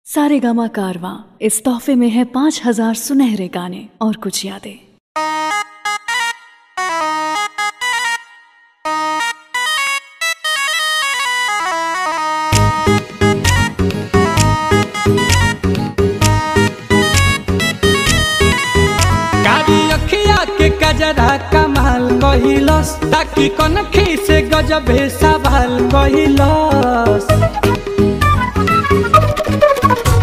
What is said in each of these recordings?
सारेगामा कारवां इस तोहफे में है 5000 सुनहरे गाने और कुछ यादें। कारी अखिया के कजरा कमाल कहिलस, ताकि कनखी से गजबे सवाल कहिलस।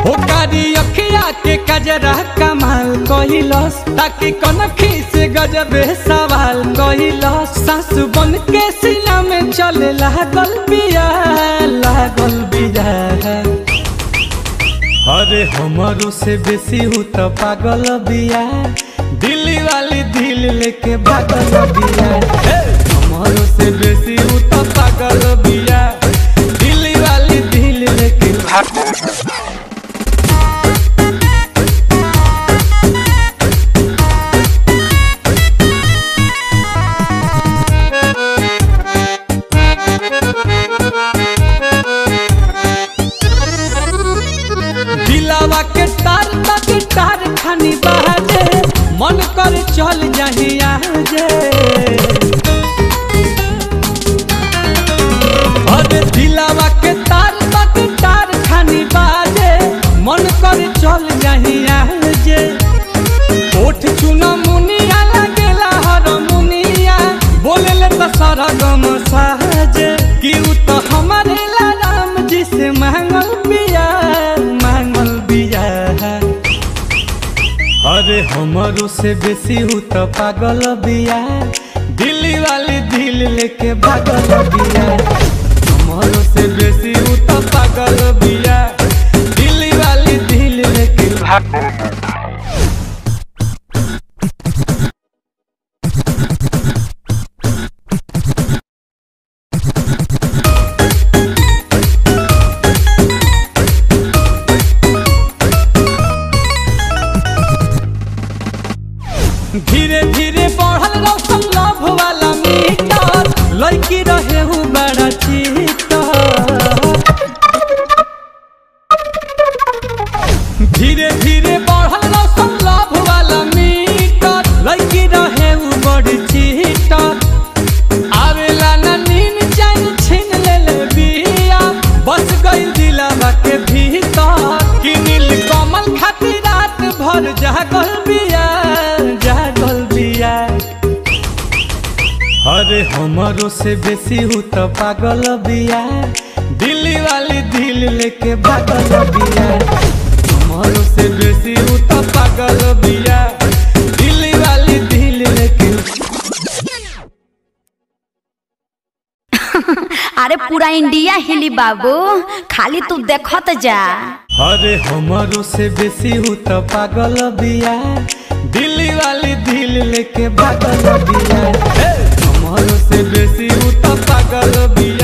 हो कारी अखिया के कजरा कमाल कहिलस, ताकि कनखी से गजबे सवाल कहिलस। सासु बन के सीना में चले लागल बिया, लागल बिया। अरे हमारो से बेसी हूँ तो पागल बिया, दिल्ली वाली दिल लेके भागल बिया। हमारो से बेसी हूँ तो पागल बिया, दिल्ली वाली दिल लेके भागल। दिलावा के तार तक तार खानी बाजे, मन कर चल जाही आजे। अरे दिलावा के तार तक तार खानी बाजे, मन कर चल जाही आजे। ओठ चुना मुनिया लगेला हर मुनिया, बोले ले तो सरगम साजे। कि उ तो हमारे ला राम जी से मांगल बिया, मांगल बिया। अरे हमारो से बेसी हूँ तो पागल बिया, दिल्ली वाली दिल लेके भागल बिया। हमारो से बेसी हूँ तो पागल बिया, दिल्ली वाली दिल लेके भागल। धीरे धीरे बढ़ल रौशन लव वाला मीटर, लड़की रहे हूँ बड़ा चीटर। धीरे धीरे बढ़ल रौशन लव वाला मीटर, लड़की रहे हूँ बड़ी चीटर। आवेला ना नींद चैन छीन ले ले बिया, बस गई दिलावा के भीतर। कि नील कमल खातिर रात भर जागल बिया, जागल बिया। अरे हमारो से बेसी हूँ तो पागल बिया, दिल्ली वाली दिल लेके भागल बिया। हमारो से बेसी हूँ तो पागल बिया, दिल्ली वाली दिल लेके। अरे पूरा इंडिया हिली बाबू, खाली तू देखत जा। अरे हमारो से बेसी हूँ तो पागल बिया, दिल्ली वाली दिल लेके भागल बिया। हमारो से बेसी हूँ तो पागल बिया।